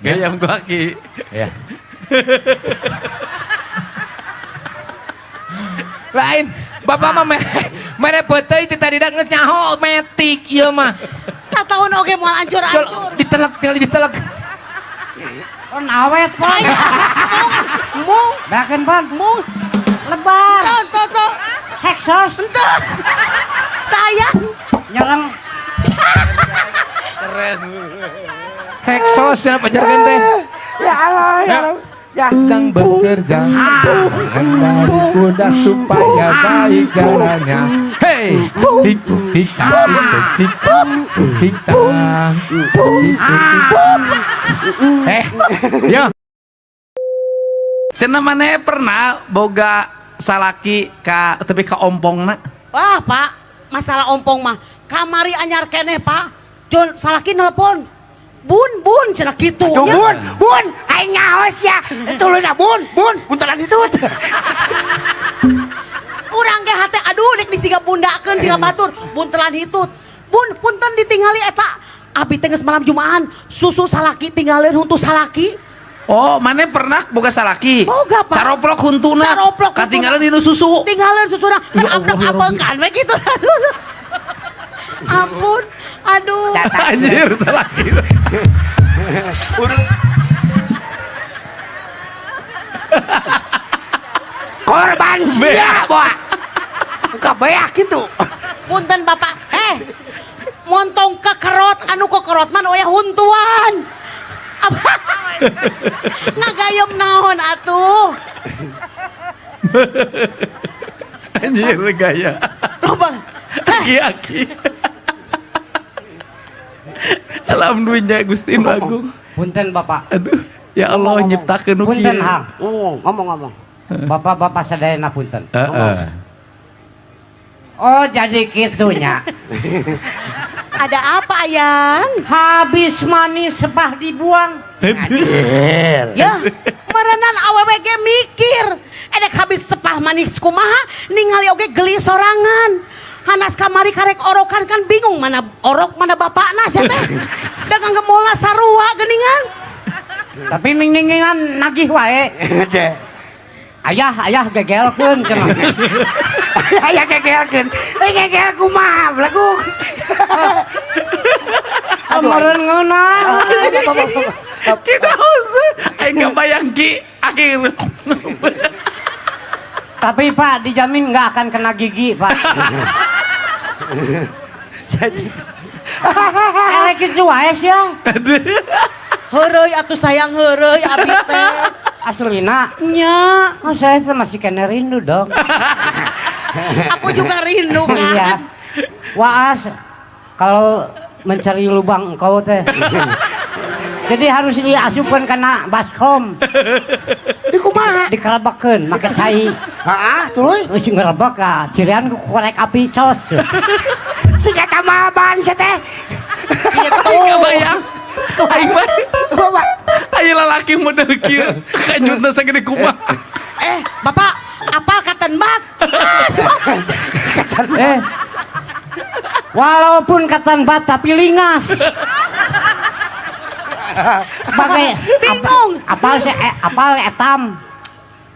Gayam ku Aki. Ya. Lain, bapak mah mere peuteuy ti tadi geus nyaho metik ieu mah. Satahun oge moal ancur-ancur. Ditelek tinggal ditelek. Pon awet pon. Mung, Bahkan pon mung, lebar. tuh, tuh, tuh. Heksos Henteu. Tayang. nyerang Keren. Heksos cenah pajarkeun teh. Ya Allah, ya Allah. Ya. Sedang bekerja mengendari kuda supaya baik jalannya. Hei, tik tik tak tik tik tik tak tik tik. Eh, ya. Cenah maneh pernah boga salaki ka tapi ka ompongna? Wah, Pak, masalah ompong mah kamari anyar keneh, Pak. Jon salaki nelpon. Bun, bun, cenah kitu. Aduh, nya. bun, bun, aing nyaos ya. Tuluna bun, bun, buntalan itu. Urang ge hate aduh dek disiga bundakeun siga batur, buntelan hitut. Bun, punten ditingali eta. Abi teh geus malam Jumaan, susu salaki tinggaleun huntu salaki. Oh, maneh pernah boga salaki? Boga, Pak. Caroplok huntuna. Caroplok huntuna. Katinggalan dinu susu. Tinggaleun susuna kan Ya Allah, ya abrek kan we gitu. Ampun, aduh. Anjir, salaki. Korban sia, boa. Kebeak gitu. Punten Bapak. Montong kekerot anu kekerot man oya huntuan. Apa? Ngagayem naon atuh? Anjir gaya. Loba. Aki-aki. Salam dunya Gusti Nu Agung. Punten Bapak. Aduh, ya Allah nyiptakeun nu kieu. Punten hang. Ngomong, ngomong, ngomong. Bapak-bapak sadayana punten. Heeh. Oh, jadi kitunya. Ada apa, Ayang? Habis manis sepah dibuang. Ya, merenan awewe ge mikir. Edek habis sepah manis kumaha ningali oge geli sorangan. Hanas kamari karek orokan kan bingung mana orok mana bapakna sia teh. Da nganggemola sarua geuningan. Tapi mingningan nagih wae. Ayah, ayah gegelkeun cenah. Ayah gegelkeun. Eh gegel kumaha belagu. Meureun ngeunah. Kita hose. Aing kebayang ki akhir. Tapi Pak dijamin nggak akan kena gigi Pak. Elek itu wae sia. Heureuy atuh sayang heureuy abi teh. Aslina. Nya, Oh, saya masih kena rindu dong. Aku juga rindu kan. Iya. Waas kalau mencari lubang engkau teh. Jadi harus diasupkan kena baskom, Di kumaha? dikerebekeun make cai. Heeh, tuluy. Geus ngerebek ah, cirian ku korek api cos. Siga tamaban sia teh. Gitu. Aing kebayang. Aing mah Bapak. aya lalaki model kieu kanyutna sagede kumaha. Eh, Bapak, apal katen bat? Eh. Walaupun katan bat tapi lingas. Bagai Bingung. Apal sih apal etam.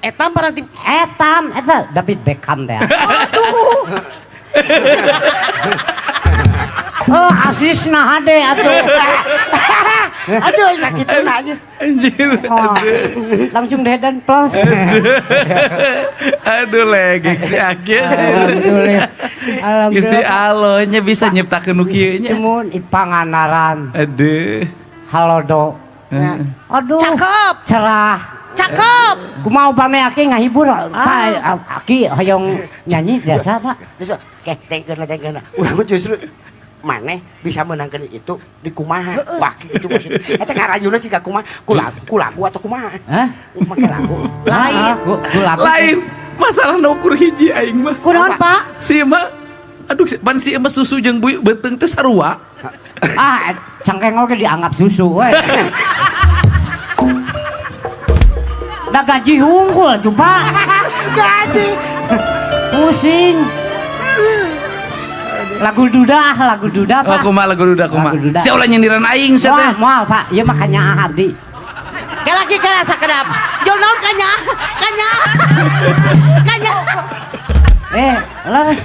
Etam berarti Etam eta David Beckham teh. aduh. Oh, asis nah hade atuh. Aduh, nah kitu nah aja. Anjir. Oh, langsung dan plus. Aduh legek si Aki. Alhamdulillah. Gusti Alhamdulillah. Allah nya bisa nyiptakeun nu kieu nya. Semun ipanganaran Aduh. halodo. Aduh. Cakep, Cerah. cakep. Kumaha upami aki ngahibur, Pak, aki hoyong nyanyi biasa Pak. Terus keh tengkeun tengkeun. Urang mah justru maneh bisa menangkan itu di kumaha waki itu maksudnya. Eta ngarayuna siga kumaha? Ku lagu, ku lagu atau kumaha? Hah? Make lagu. Lain. Ah, ku lagu. Lain masalah nu ukur hiji aing mah. Kunaon, Pak? Si mah aduh pan si mah susu jeung buih beuteung teh sarua. Ah, cangkeng oge dianggap susu we. Da gaji hungkul tuh, Pak. Gaji. Pusing. Lagu duda, Pak. Oh, kumaha lagu duda kumaha. Lagu duda. Sia ulah nyindiran aing sia teh. Moal, moal, Pak. Ieu mah kanyaah abdi. Aki kira sakedap. Jol naon kanya? Kanya. Kanya. Eh, leres.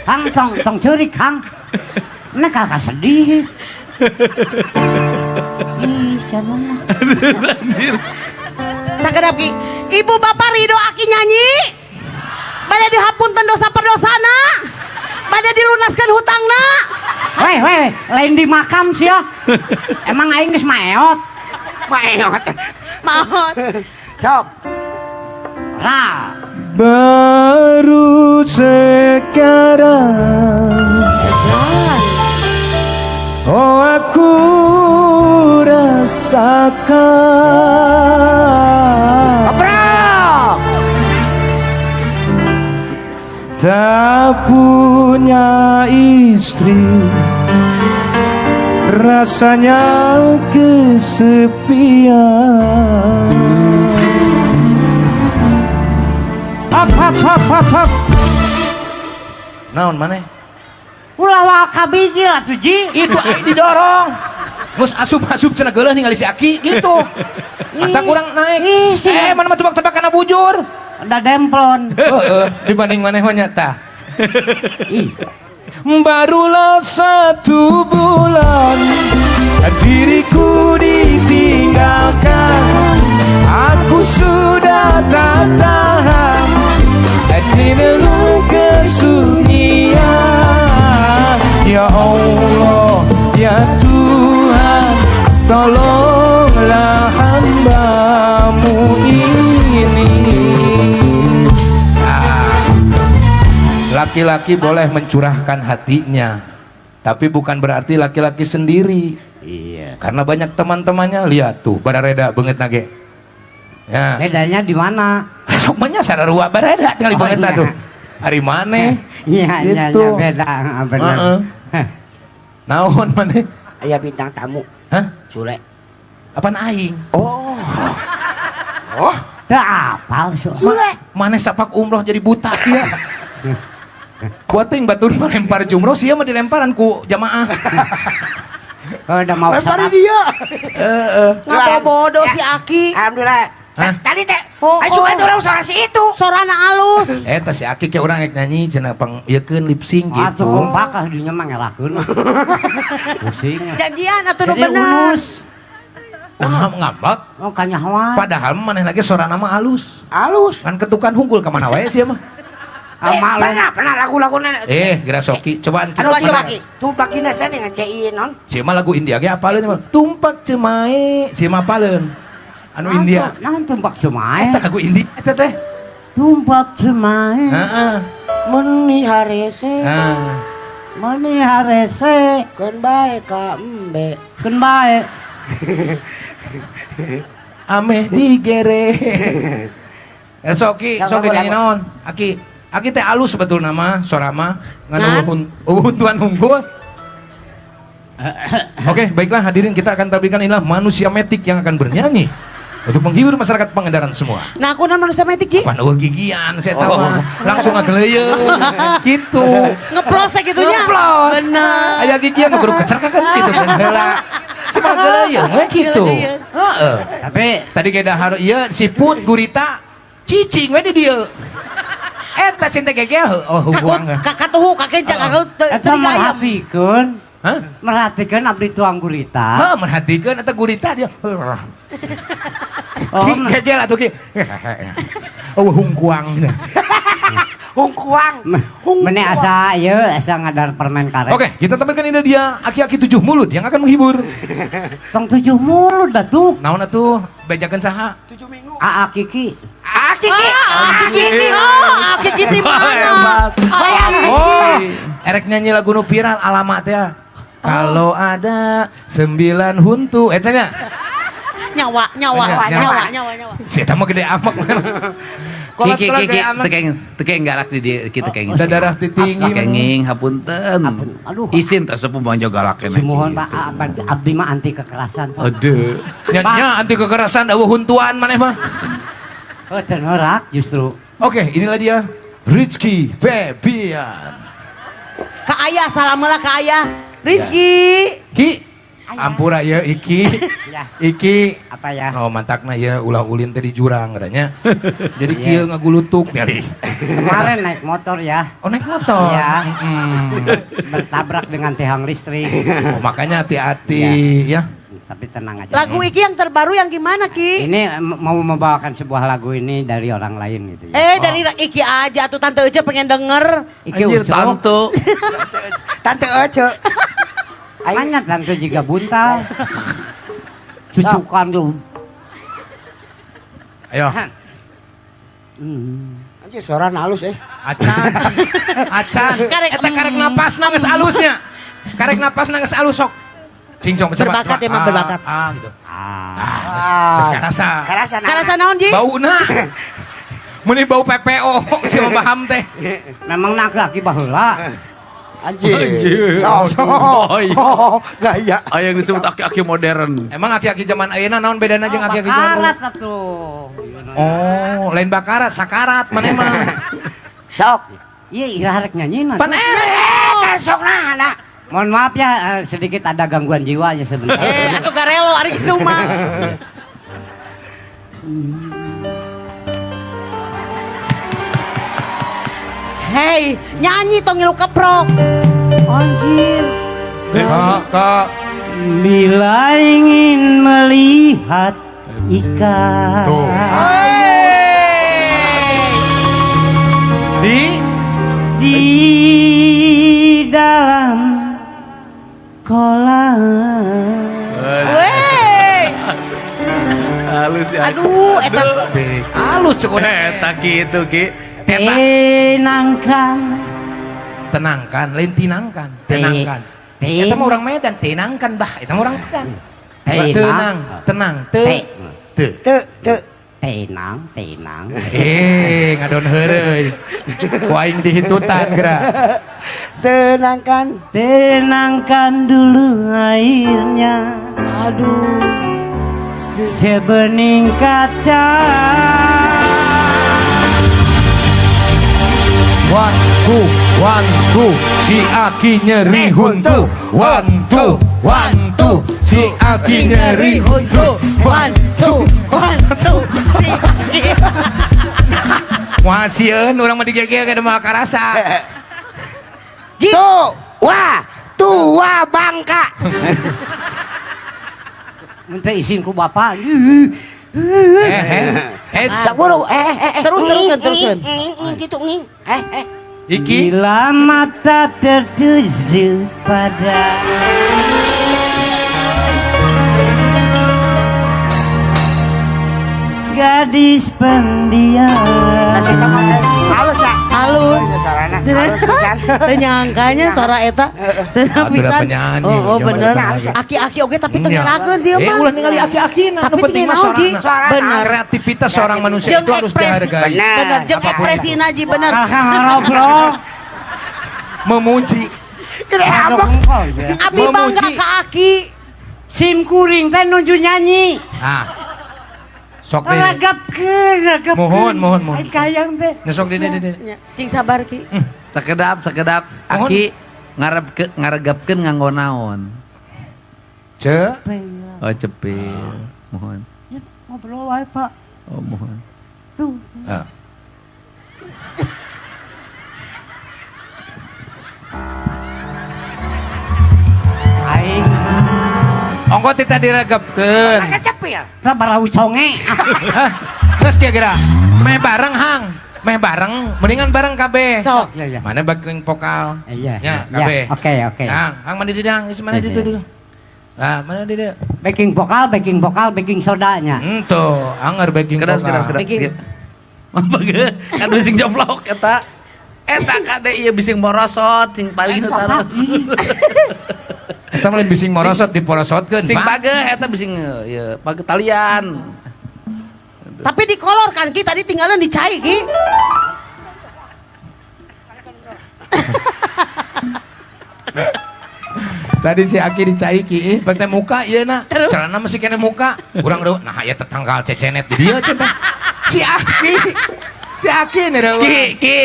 Hang tong tong ceurik hang. Nah kakak sedih. Ih, siapa mah. Sakedap Ki. Ibu bapak ridho Aki nyanyi. Bade dihapunten dosa perdosana. Bade dilunaskan hutangna. Weh, weh, weh, lain di makam sih ya. Emang aing geus maot. Maot. Maot. Sok. Ra. Baru sekarang oh aku rasakan Keprok. tak punya istri rasanya kesepian. Hap hap hap hap hap. Naon maneh? Ulah waka biji atuh Ji. Itu ai didorong. Geus asup-asup cenah geuleuh ningali si Aki gitu. Mata kurang naik. Ih, si- Eh, mana mah tebak-tebak kana bujur. Udah demplon. Heeh, dibanding maneh mah nyata. Ih, Barulah 1 bulan diriku ditinggalkan. Aku sudah tak tahan di kesunyian. Ya Allah, ya Tuhan, tolonglah hambamu ini. Laki-laki boleh mencurahkan hatinya, tapi bukan berarti laki-laki sendiri. Iya. Karena banyak teman-temannya, lihat tuh, barareda beungeut na ge. Ya. Bedanya di mana? Sok mah nya sarua barareda tinggal Oh, beungeut iya. tuh. Ari maneh? Iya, Gitu. iya, beda, benar. Heeh. Naon maneh? Aya bintang tamu. Hah? Sule. Apaan aing? Oh. Oh. Teu apal so. Sule. Maneh sapak umroh jadi buta ya. Buat ting batur melempar jumroh sia mah dilemparan ku jamaah. Oh, udah mau Lempar salat. dia. Ngabobodo si Aki. Alhamdulillah. Hah? Tadi teh, Oh, ayo oh. suka orang suara si itu. Sorana alus. Eta si Aki kayak orang rek nyanyi cenah pang ieukeun lip sync Atuh gitu. kompak ah dinya mah ngerakeun. Pusing. Janjian atuh nu Jadi bener. unus. Nah, ngambek. Oh, kanyahoan. Padahal maneh lagi sorana mah alus. Halus. Kan ketukan hungkul ka mana wae sia mah. Ah, Eh, maklum. pernah, pernah lagu-lagu Eh, geura soki cobaan Anu Coba, coba, Ki. Tumpak kina saya dengan CI non. Sia mah lagu India ge apaleun mah. Tumpak cemae, sia mah apaleun. Anu India. Naon tumpak cemae? Eta lagu India eta teh. Tumpak cemae. Heeh. Meni harese. Nah. Meni harese Keun bae ka embe. keun bae. Ameh digere. Eh soki, Lagu, soki lagu, nyanyi lagu. naon? Aki, Aki teh alus betul nama, suara mah ngan Ngan? euweuh hungkul. Oke, baiklah hadirin, kita akan tampilkan inilah manusia metik yang akan bernyanyi untuk menghibur masyarakat Pangandaran semua. Nah, aku non manusia metik Ji. Apaan euweuh gigian saya tahu mah. Langsung ngageleyeung gitu. Ngeplos gitu nya. Ngeplos. Bener. Aya gigian nu kudu kecer kan gitu kan heula. Cuma ngageleyeung we gitu. Heeh. Tapi Tadi ge dahar ieu siput gurita cicing we di dieu. Eta cinta gegel oh Kakut hubungan. kakatuhu kakenca kakut teu eta teu digayem. merhatikeun, Hah? merhatikeun abdi tuang gurita. Hah, merhatikeun eta gurita dia. Oh, Ki gegel atuh ki. Oh hungkuang. Hungkuang. Mene asa ieu asa ngadar permen karet. Oke, kita tampilkan ini dia aki-aki tujuh mulut yang akan menghibur. Tong tujuh mulut atuh. Naon atuh bejakeun saha? 7 minggu. Aa Kiki. Ah, Kiki. Ah, Aki Kiki. Oh, Aki Kiki mana? Aki. Oh, erek nyanyi lagu nu viral alamat ya. Kalau ada sembilan huntu, eta nya. Nyawa, nyawa, Nyawa, nyawa, nyawa. nyawa, nyawa. Si eta mah gede amak. Kolot Ki, ki, kolot ki, gede ki, amak. tekeng, tekeng galak di dieu, kita kenging. Da darah ti tinggi. Kenging hapunten. Hapunten. Aduh. Isin teh sepuh manja galak keneh. Sumuhun gitu. Pak, abdi mah anti kekerasan. Pak. Aduh. Nya, nya anti kekerasan euweuh huntuan maneh mah. Oh, teu norak justru. Oke, inilah dia Rizky Febian. Ka ayah, salam lah ka ayah. Rizky. Ki, Ampura ya Iki. Ya. Iki. Apa ya? Oh, mantakna ya ulah ulin teh di jurang katanya. Jadi Iya. kieu ngagulutuk nyari. Kemarin naik motor ya. Oh, naik motor. Iya. Mm. Bertabrak dengan tiang listrik. Oh, makanya hati-hati ya. Tapi tenang aja. Lagu Iki yang terbaru yang gimana Ki? Ini mau membawakan sebuah lagu ini dari orang lain gitu ya. Dari Iki aja tuh Tante Ece pengen denger. Iki Anjir Ucok. tante. Tante Ece. Aing Banyak tante juga buntal. Cucukan tuh. Ayo. Anjir suara halus eh. Acan. Acan. Karek, Eta karek napasna geus alusnya. Karek napasna geus alus sok. Cing sok coba. Berbakat coba. emang, berbakat. Ah, gitu. Ah. Ah, geus karasa. Karasa nah. Karasa naon Ji? Bauna. Meni bau PPO si Baham teh. Memang nak laki baheula. Anjir. Anjir. Sok sok. Oh, iya. Oh, gaya. Ah, yang disebut aki-aki modern. Emang aki-aki zaman ayeuna naon bedana jeung aki-aki zaman dulu? Bakarat atuh. Oh, lain bakarat, sakarat maneh mah. Sok. Iya, ira rek nyanyi Pan erek. Kan sok nah anak. Mohon maaf ya, sedikit ada gangguan jiwa ya sebentar. Atuh garelo ari kitu mah. Hei, nyanyi tong ngilu keprok. Anjir. Kak, kak. Bila ingin melihat ikan. Tuh. Hey. Di dalam kolam. Wey. Halus ya. Aduh, eta Halus cukup. Eta kitu Ki. Eta Tenangkan. Tenangkan, lain tinangkan, tenangkan. Eta mah orang Medan, tenangkan bah, eta mah orang Medan. Tenang, tenang, te, te. Te te. Tenang, tenang. Ngadon heureuy. Ku aing dihitutan geura. Tenangkan. Tenangkan dulu airnya. Aduh. Sebening kaca. One, two, one, two, si Aki nyeri huntu. One, two, one, two, si Aki nyeri huntu. One, two, one, two, three. Wah, sieun urang mah digegel kada moal karasa. Ji, Tuh, wah, tua bangka. Minta izin ku bapak. Saburu, Terus, teruskan, teruskan. Nging, gitu nging. Iki Bila mata tertuju pada gadis pendiam. Halus ya. Halus. Suarana, halus pisan. Teu nyangkanya suara eta. Teu Atuh penyanyi, Oh, zaman bener. eta. Aki-aki oge tapi teu ngerakeun sih mah. Ulah ningali aki-akina, Tapi nu penting mah tinggal naon, Ji? sorana. Bener. Kreativitas seorang manusia Jeung itu harus ekspresi. dihargai. Bener. Bener, jeung ekspresina Ji bener. Kakak ngobrol. Memuji. Gede ambek. Abi bangga Memuji. ka Aki. Sim kuring teh nuju nyanyi. Ah. Sok deh. Ragapkeun, ragapkeun. Mohon, mohon, mohon. Ai kayang teh. Nyesok deh, deh, deh. Nya, Cing sabar Ki. Sekedap, sekedap. Mohon. Aki ngarep ke ngaregapkeun nganggo naon? Ce. Oh, cepil. Mohon. Ya, ngobrol wae, Pak. Oh, mohon. Tuh. Ah. Aing Ongko tita diregepkeun. Pakai cepil. teh barau conge. Hah? Geus kira-kira. Meh bareng hang. Meh bareng, mendingan bareng kabeh. Sok. Iya, iya. Mana bagian vokal? Iya. Ya, iya. kabeh. Oke, oke. Hang, hang mana di dang? Mana di Iya, itu iya. dulu. Ah, mana di dia? Baking vokal, baking vokal, baking sodanya. Tuh, anger baking Kedap, vokal. kedap, kedap. Bikin. Kan bising joplok eta. Eta kade ieu bising morosot sing paling nu taruh. Eta mah lain bising morosot diporosotkeun, Sing Pak. pageh eta bising ieu pageh talian. Tapi dikolor kan Ki tadi tinggalan di cai Ki. Tadi si Aki dicai ki, ih, bek teh muka ieu na. Celana masih kena muka. Urang reuh, nah ya tetanggal cecenet di dieu cenah. Si Aki. Si Aki nih reuh. Ki, Ki,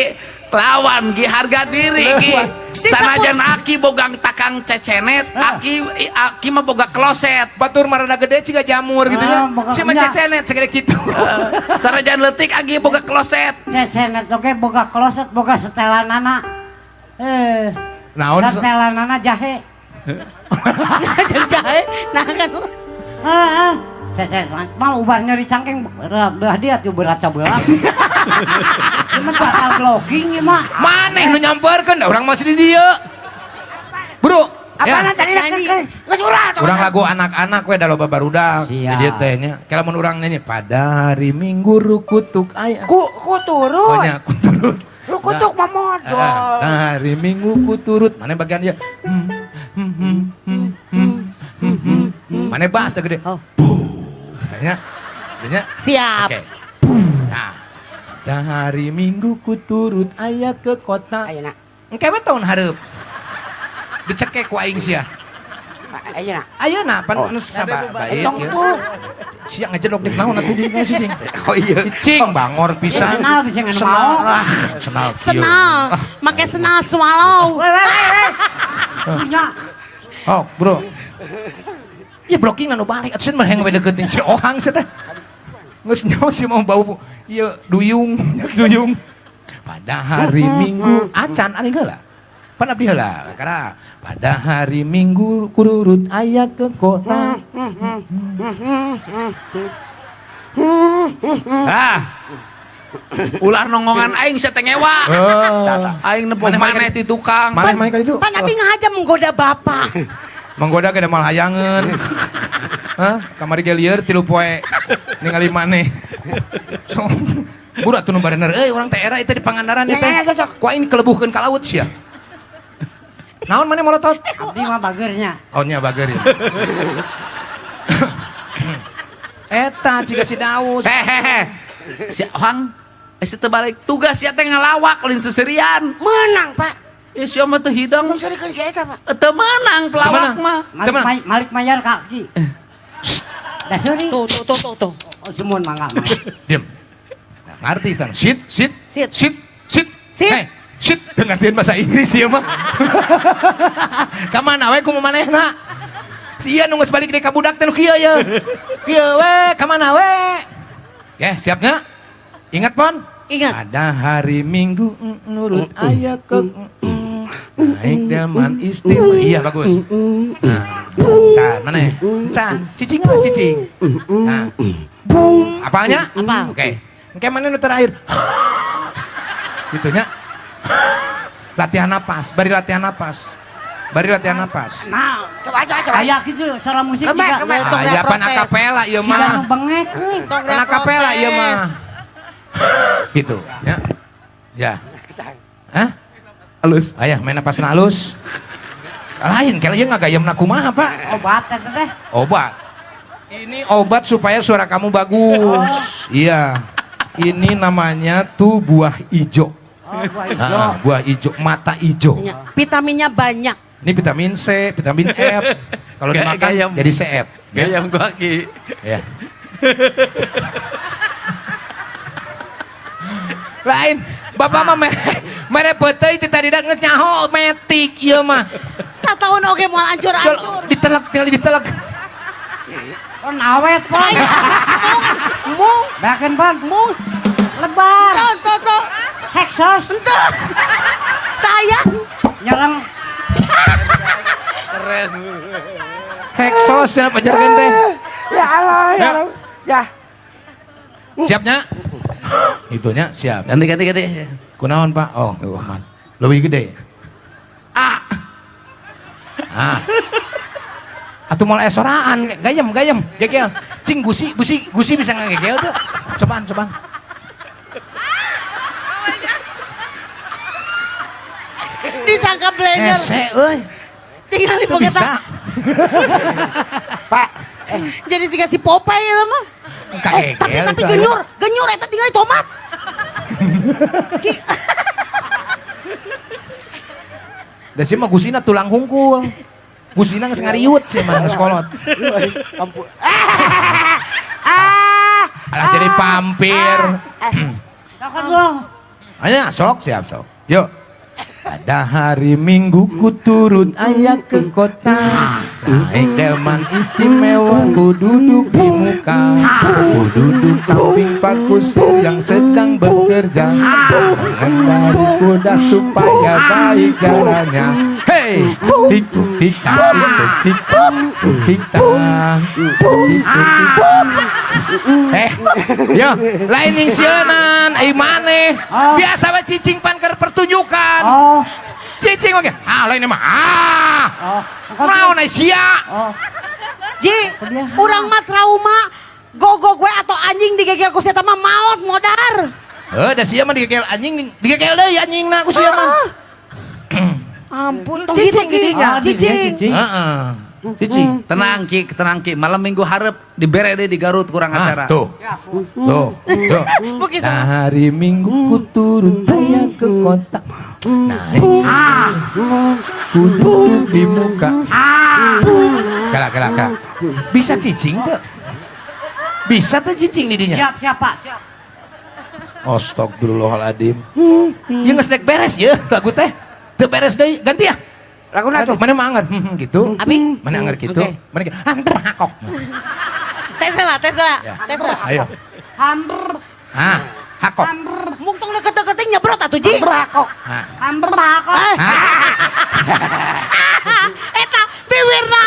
lawan Ki harga diri Ki. Leuwas. Sanajan aki bogang takang cecenet, aki aki mah boga kloset. Batur marana gede ciga jamur gitu nya. Ah, Si mah boga- cecenet segede kitu. Sanajan leutik aki boga kloset. Cecenet oge boga kloset, boga setelanana. Eh, Naon? setelanana jahe. Jeung jahe. Nah kan. Heeh. Cecenet mah ubar nyeri cangkeng belah dia tuh berat sabelah. Ieu mah bakal blocking ieu mah. Maneh nu nyamperkeun da urang masih di dieu. Bro, Apaan ya. tadi Nyanyi. Geus ulah tuh. Urang lagu anak-anak we da loba barudak. Siap. Di dieu teh nya. Ke lamun urang nyanyi pada hari Minggu rukutuk aya. Ku turut. Pokoknya ku turut. Rukutuk mah modal. Nah, hari Minggu ku turut. Mana bagian dia? Mana bass dah gede. Oh. Nya. Nya. Siap. Oke. Nah, pada hari Minggu ku turut ayah ke kota. Ayeuna. Engke we tahun hareup. Dicekek ku aing sia. Ayeuna. Ayeuna pan Oh. anu saba bait. Tong ya. tuh. Sia ngejedok dik naon atuh di cicing. Oh iya. Cicing bangor pisan. Senal bisa nganu Senal. mau. Ah, senal kieu. Senal. Make senal swallow. Weh weh weh. Punya. Oh, bro. Ya blocking anu balik atuh mah hayang we deketin si Ohang sia teh. Geus nyaho si mau bau ieu duyung, duyung. Pada hari Minggu acan aing heula. Pan abdi heula, karena pada hari Minggu kururut aya ke kota. Ah. Ulah nongongan aing sia teh ngewa. Oh. Aing nempo Maneh maneh ti tukang. Maneh maneh kali itu. Pan abi ngahaja menggoda bapak. Menggoda ke mal hayangeun. Hah? Kamari ge lieur tilu poe ningali maneh. So, buru atuh nu barener euy urang teh era itu di Pangandaran ieu teh. Ya, ya, cocok. Ku aing kelebuhkeun ka laut sia. Naon maneh molotot? Abdi mah bageurnya. Oh nya bager ya. Eta ciga si Daus. Hehehe. Si Ohang eh si teu balik tugas sia teh ngalawak lain seserian. Menang, Pak. Ya si mah teu hidang. Tong serikeun si eta, Pak. Teu meunang pelawak Teu menang. mah. Malik, Teman. malik mayar kaki. Dah suri. Tuh tuh tuh tuh tuh. Oh, sumun mangga mangga. Diam. Nah, ngerti sekarang. Sit, sit, Sit. sit, sit, Sit. Hey, sit. Teu ngertiin bahasa Inggris ieu mah. Ka mana we kumaha manehna? Si ieu nu geus balik deui ka budak teh nu kieu ye. Kieu we, ka mana we? Ya, siapnya? Ingat, Pon? Ingat. Ada hari Minggu nurut ayah ke naik delman istimewa. Iya, bagus. Nah, can, mana ya? Can, cicing lah cicing. Nah, boom. Apanya? Apa? Oke. Oke, mana nu terakhir? Gitu nya. Latihan napas, bari latihan napas. Bari latihan napas. Nah, Coba coba coba. aya kitu suara musik Kembang, juga. kembang. Tong Ah, ya pan protes. akapela ieu Siga mah. nu bengek euy. Tong Pan akapela ieu mah. Gitu, ya. Ya. Hah? Halus. Ayah main napasna halus. Lain kalau ieu ngagayemna kumaha, Pak? Obat eta teh. Obat. Ini obat supaya suara kamu bagus. Iya. Ini namanya tuh buah ijo. Oh, buah ijo. Ah, buah ijo, mata ijo. Iya, Vitaminnya banyak. Ini vitamin C, vitamin F. Kalau dimakan Gayam. jadi CF. Ya. Gayam gua ki. Ya. Lain, bapak mah mere peuteuy ti tadi geus nyaho metik ieu mah. Satahun oge moal ancur-ancur. Ditelek tinggal ditelek. Pon awet pon. Mung, Beakeun pon. mung. Lebar. Tuh tuh tuh. Heksos. Henteu. Tayang. Nyerang Keren. Heksos ya pajarkeun teh. Ya Allah, ya Ya. Allah. Ya. Siapnya? Itunya siap. Ganti ganti ganti. Kunaon, Pak? Oh, aman. Leuwih gede. Ah. Ah. Atuh moal esoraan, gayem gayem, gegel. Cing gusi, gusi, gusi bisa ngegegel tuh. Cobaan, cobaan. Disangka blender. Ese euy. Tinggal di Teu Bisa. Pak, Jadi siga si Popeye itu mah. Kagegel Tapi itu. genyur, genyur eta tinggal tomat. Ki, Da sih mah gusina tulang hungkul. Gusina geus ngariut sih mah geus kolot. ampun. Ah. Alah jadi pampir. Sok lo. Ayo sok siap sok. Yuk. Pada hari Minggu ku turut ayah ke kota. Naik delman istimewa, ku duduk di muka. Ku duduk samping Pak Kusir yang sedang bekerja, mengendarai kuda supaya baik jalannya. Hei, tik tik tak, tik tik tak, tik tak, tik tik tak. Eh, ya, lain yang sieunan, ai maneh. Oh. Biasa we cicing pan keur pertunjukan. Oh, Cicing oge. Ah, lain mah. Ah. oh. Naon ai sia? Oh, Ji, urang mah trauma. Gogog we atau anjing digegel ku sia mah maot modar. Heuh, da sia mah digekel anjing, digekel deui anjingna ku sia mah. Ampun, tong Cicing gitu, Ki. didinya. Oh, di dia Cicing. cicing. Heeh. Cicing. Tenang, Ki, tenang, Ki. Malam Minggu hareup dibere deui di Garut kurang Ah, acara. tuh. Tuh, tuh. Bukis. Nah, hari Minggu ku turut ayah ke kota. Naik ku duduk di muka. Kala, kala, kala. Bisa cicing tuh? Bisa tuh cicing di dinya? Siap, siap, Pak. Siap. Astagfirullahaladzim. Ya geus dek beres ya lagu teh. Teu beres deui, ganti ya. Laguna tuh. Mana mah anggar gitu. Abi? Mana anggar gitu. Oke. Mana gitu. Ah, hakok. Tesla, Tesla, Ya. Tesla. Ayo. Hamber, Ah, hakok. hamber, Mung tong deket-deketin nyebrot atuh, Ji. Berakok. Ah. hamber aku. Eh, Ah. eta biwirna.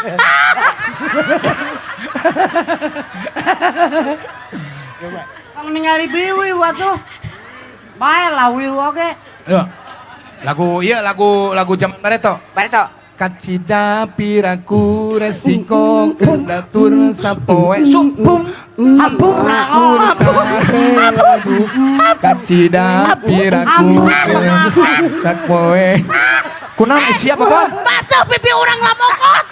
Tong ningali biwi atuh. Bae lah wiwi oge. Ya. Lagu iya lagu lagu zaman bareto. Bareto. Kacida piraku resiko kedatur sapoe sumpung Ampun, sarebu kacida piraku sapoe kunaon siapa kawan? Basah pipi urang lamokot.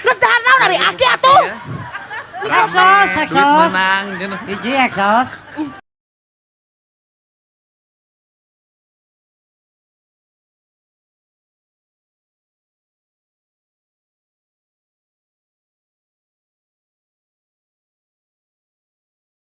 Geus dahar naon ari aki atuh. Exos, Duit exos. menang. Cenah. Hiji exos.